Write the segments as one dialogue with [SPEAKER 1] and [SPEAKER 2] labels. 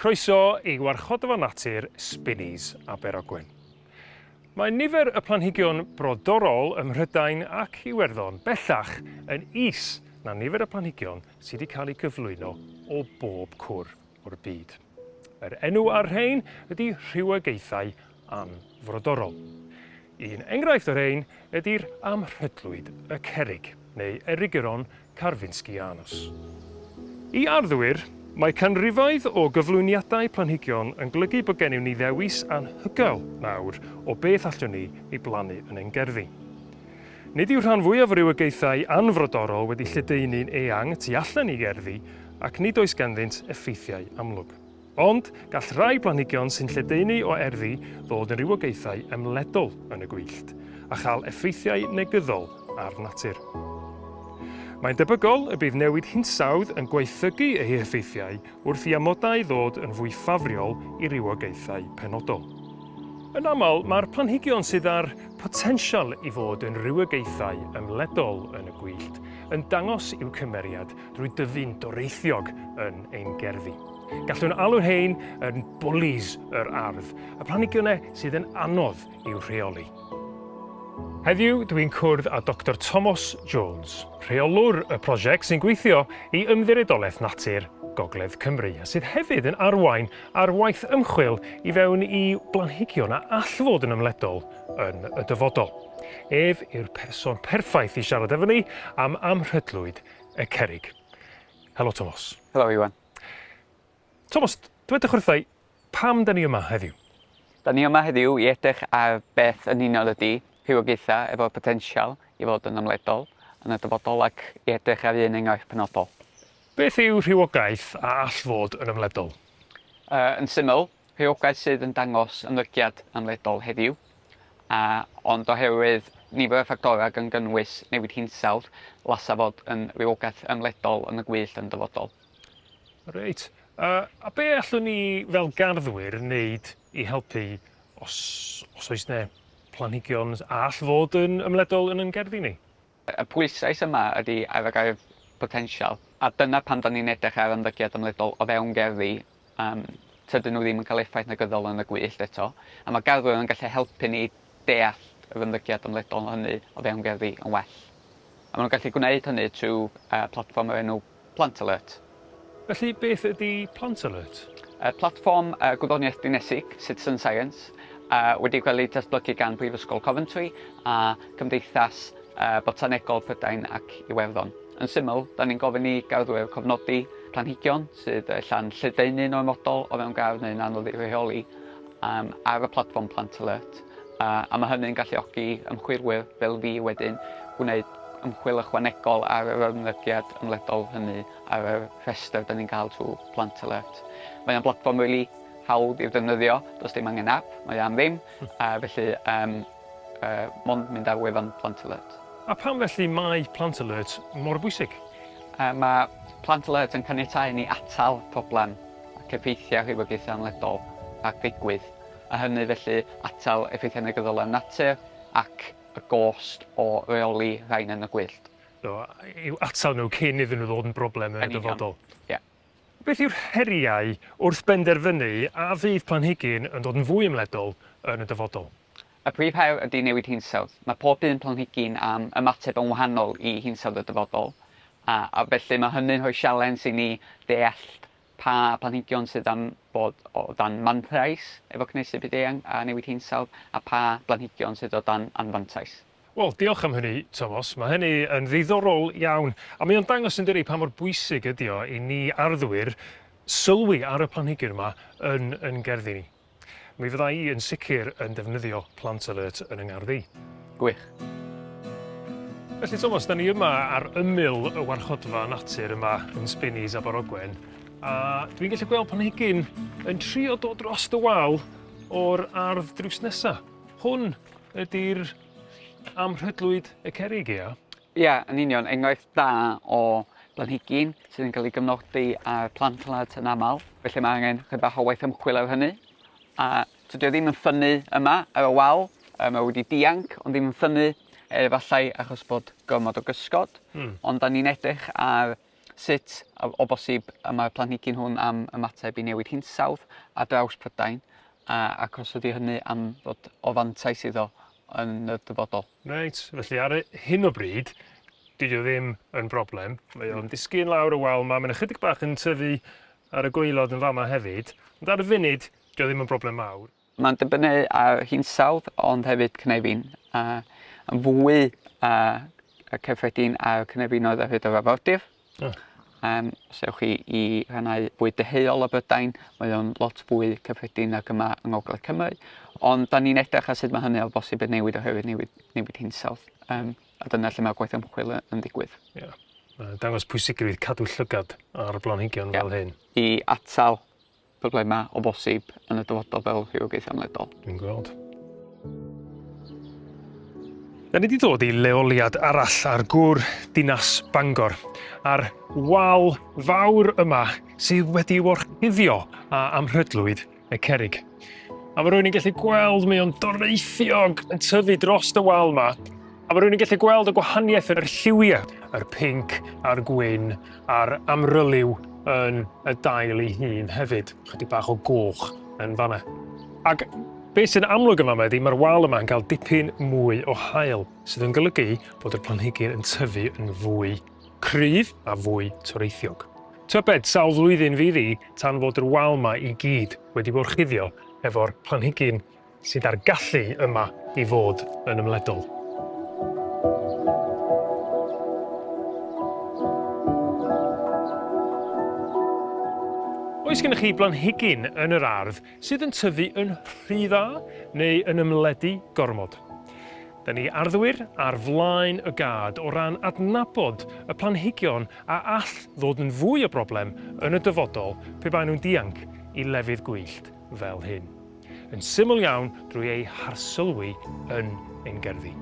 [SPEAKER 1] Croeso i Warchodfa Natur Spinnies Aberogwen. Mae nifer y planhigion brodorol ym Mhrydain ac Iwerddon bellach yn is na nifer y planhigion sydd wedi cael eu cyflwyno o bob cwr o'r byd. Yr enw ar rhein ydy rhywogaethau anfrodorol. Un enghraifft o'r rhein ydy'r amrhydlwyd y cerrig, neu Erigeron karvinskianus. I arddwyr, mae canrifoedd o gyflwyniadau planhigion yn golygu bod gennym ni ddewis anhygoel nawr o beth allwn ni ei blannu yn ein gerddi. Nid yw rhan fwyaf o rywogaethau anfrodorol wedi lledaenu'n eang tu allan i gerddi ac nid oes ganddynt effeithiau amlwg. Ond gall rhai planhigion sy'n lledaenu o erddi ddod yn rywogaethau ymledol yn y gwyllt, a chael effeithiau negyddol ar natur. Mae'n debygol y bydd newid hinsawdd yn gwaethygu eu heffeithiau wrth i amodau ddod yn fwy ffafriol i rywogaethau penodol. Yn aml, mae'r planhigion sydd â'r potensial i fod yn rywogaethau ymledol yn y gwyllt yn dangos i'w cymeriad drwy dyfu'n doreithiog yn ein gerddi. Gallwn alw rhein yn bwlis yr ardd, y planhigion sydd yn anodd i'w rheoli. Heddiw dwi'n cwrdd â Doctor Tomos Jones, rheolwr y prosiect sy'n gweithio i Ymddiriedolaeth Natur Gogledd Cymru, a sydd hefyd yn arwain ar waith ymchwil i fewn i blanhigion a all fod yn ymledol yn y dyfodol. Ef yw'r person perffaith i siarad efo ni am amrhydlwyd y cerrig. Helo Tomos.
[SPEAKER 2] Helo Iwan.
[SPEAKER 1] Tomos, dwedwch wrtha i, pam da ni yma heddiw?
[SPEAKER 2] Da ni yma heddiw i edrych ar beth yn union ydy rhywogaethau efo'r potensial i fod yn ymledol yn y dyfodol ac i edrych ar un enghraifft penodol.
[SPEAKER 1] Beth yw rhywogaeth a all fod yn ymledol?
[SPEAKER 2] Uh, yn syml, Rhywogaeth sydd yn dangos ymddygiad ymledol heddiw, a ond oherwydd nifer o ffactorau gan gynnwys newid hinsawdd, lasa fod yn rywogaeth ymledol yn y gwyllt yn dyfodol.
[SPEAKER 1] Reit. Uh, a be allwn ni fel garddwyr wneud i helpu os, os oes 'ne planhigion a all fod yn ymledol yn 'yn gerddi ni?
[SPEAKER 2] Y pwyslais yma ydi ar y gair potensial, a dyna pam 'dan ni'n edrych ar ymddygiad ymledol o fewn gerddi yym tydyn nhw ddim yn cael effaith negyddol yn y gwyllt eto, a ma' garddwyr yn gallu helpu ni deall yr ymddygiad ymledol hynny o fewn gerddi yn well. A ma' nhw'n gallu gwneud hynny trwy yy platfform o'r enw Plant Alert.
[SPEAKER 1] Felly beth ydi Plant Alert?
[SPEAKER 2] Y platfform yy gwyddoniaeth dinesig, Citizen Science, yy wedi cael ei datblygu gan Brifysgol Coventry a Cymdeithas yy Botanegol Prydain ac Iwerddon. Yn syml, 'dan ni'n gofyn i garddwyr cofnodi planhigion sydd ella'n lledaenu'n ormodol o fewn gardd neu'n anodd i'w rheoli um, ar y platfform Plant Alert. Uh, a mae hynny'n galluogi ymchwilwyr fel fi wedyn gwneud ymchwil ychwanegol ar yr ymddygiad ymledol hynny ar y rhestr da ni'n cael trwy Plant Alert. Mae o'n blatfform really hawdd i'w ddefnyddio, does dim angen app, mae o am ddim, uh, felly um, uh, mond mynd ar wefan Plant Alert.
[SPEAKER 1] A pam felly mae Plant Alert mor bwysig?
[SPEAKER 2] Uh, mae Plant Alert yn caniatáu ni atal problem ac effeithiau rhywogaethau anledol rhag ddigwydd, a hynny felly atal effeithiau negyddol ar natur ac y gost o reoli rhain yn y gwyllt.
[SPEAKER 1] So, i'w atal nhw cyn iddyn nhw ddod yn broblem yn y dyfodol.
[SPEAKER 2] Ie. Yeah.
[SPEAKER 1] Beth yw'r heriau wrth benderfynu a fydd planhigyn yn dod yn fwy ymledol yn y dyfodol?
[SPEAKER 2] Y prif her ydy newid hinsawdd. Mae pob un planhigyn am ymateb yn wahanol i hinsawdd y dyfodol, a, a felly mae hynny'n rhoi sialens i ni deall pa planhigion sydd am fod o dan mantais efo cynhesu byd-eang a newid hinsawdd, a pa blanhigion sydd o dan anfantais.
[SPEAKER 1] Wel, diolch am hynny, Tomos. Mae hynny yn ddiddorol iawn, a mae o'n dangos yn dydi pa mor bwysig ydi o i ni arddwyr sylwi ar y planhigyn yma yn yn gerddi ni. Mi fydda i yn sicr yn defnyddio Plant Alert yn 'y ngardd i.
[SPEAKER 2] Gwych.
[SPEAKER 1] Felly Tomos, da ni yma ar ymyl y warchodfa natur yma yn Spinneys Aberogwen, a dwi'n gallu gweld planhigyn yn trio dod dros y wal o'r ardd drws nesa. Hwn ydy'r amrhydlwyd y cerrig, ia?
[SPEAKER 2] Ia, yn union. Enghraifft dda o blanhigyn sydd yn cael ei gyfnodi ar plant alert yn aml, felly mae angen chydig bach o waith ymchwil ar hynny. A tydi o ddim yn ffynnu yma ar y wal, yy mae wedi dianc ond ddim yn ffynnu, efallai achos bod gormod o gysgod. Hmm. Ond 'dan ni'n edrych ar Sut, o bosib, y mae'r planhigyn hwn am ymateb i newid hinsawdd ar draws Prydain, ac os ydy hynny am fod o fantais iddo yn y dyfodol.
[SPEAKER 1] Reit, felly ar hyn o bryd, dydy o ddim yn broblem. Mae o'n disgyn lawr y wal 'ma, mae'n ychydig bach yn tyfu ar y gwaelod yn fama hefyd, ond ar y funud, dydy o ddim yn broblem mawr.
[SPEAKER 2] Mae'n dibynnu ar hinsawdd ond hefyd cynefin. A yn fwy a cyffredin ar cynefinoedd ar hyd yr arfordir. Oh. Os ewch chi i rhannau fwy deheuol o Brydain, mae o'n lot fwy cyffredin nag yma yng Ngogledd Cymru. Ond da ni'n edrych ar sut mae hynny o bosib yn newid oherwydd newid, newid hinsawdd. A dyna lle mae'r gwaith ymchwil yn ddigwydd.
[SPEAKER 1] Ie. Yeah. Mae'n dangos pwysigrwydd cadw llygad ar blanhigion yeah. fel hyn.
[SPEAKER 2] I atal problemau o bosib yn y dyfodol fel rhywogaeth amledol.
[SPEAKER 1] Dwi'n gweld. Da ni wedi dod i leoliad arall ar gwr dinas Bangor, a'r wal fawr yma sydd wedi orchuddio a amrhydlwyd y cerrig. A mae rhywun yn gallu gweld mae o'n doreithiog yn tyfu dros y wal yma. A mae rhywun yn gallu gweld y gwahaniaeth yn yr lliwiau, yr pinc a'r gwyn a'r amryliw yn y dail ei hun hefyd. Chydig bach o goch yn fanna. Ac beth sy'n amlwg yma ydy mae'r wal yma yn cael dipyn mwy o haul, sydd yn golygu bod y planhigyn yn tyfu yn fwy cryf a fwy toreithiog. Tybed sawl flwyddyn fydd hi tan fod yr wal yma i gyd wedi gorchuddio efo'r planhigyn sydd â'r gallu yma i fod yn ymledol. Oes gennych chi blanhigyn yn yr ardd sydd yn tyfu yn rhy dda neu yn ymledu gormod? Da ni arddwyr ar flaen y gad o ran adnabod y planhigion a all ddod yn fwy o broblem yn y dyfodol pe baen nhw'n dianc i lefydd gwyllt fel hyn. Yn syml iawn drwy eu harsylwi yn ein gerddi.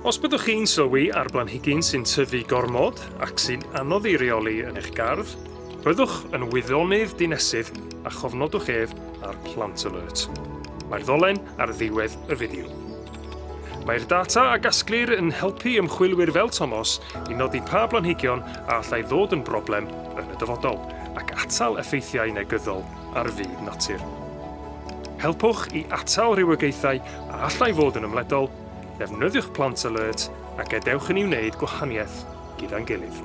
[SPEAKER 1] Os byddwch chi'n sylwi ar blanhigyn sy'n tyfu gormod ac sy'n anodd ei reoli yn eich gardd, byddwch yn wyddonydd dinesydd a chofnodwch ef ar Plant Alert. Mae'r ddolen ar ddiwedd y fideo. Mae'r data a gasglir yn helpu ymchwilwyr fel Tomos i nodi pa blanhigion a allai ddod yn broblem yn y dyfodol ac atal effeithiau negyddol ar fyd natur. Helpwch i atal rhywogaethau a allai fod yn ymledol, defnyddiwch Plant Alert a gadewch i ni wneud gwahaniaeth gyda'n gilydd.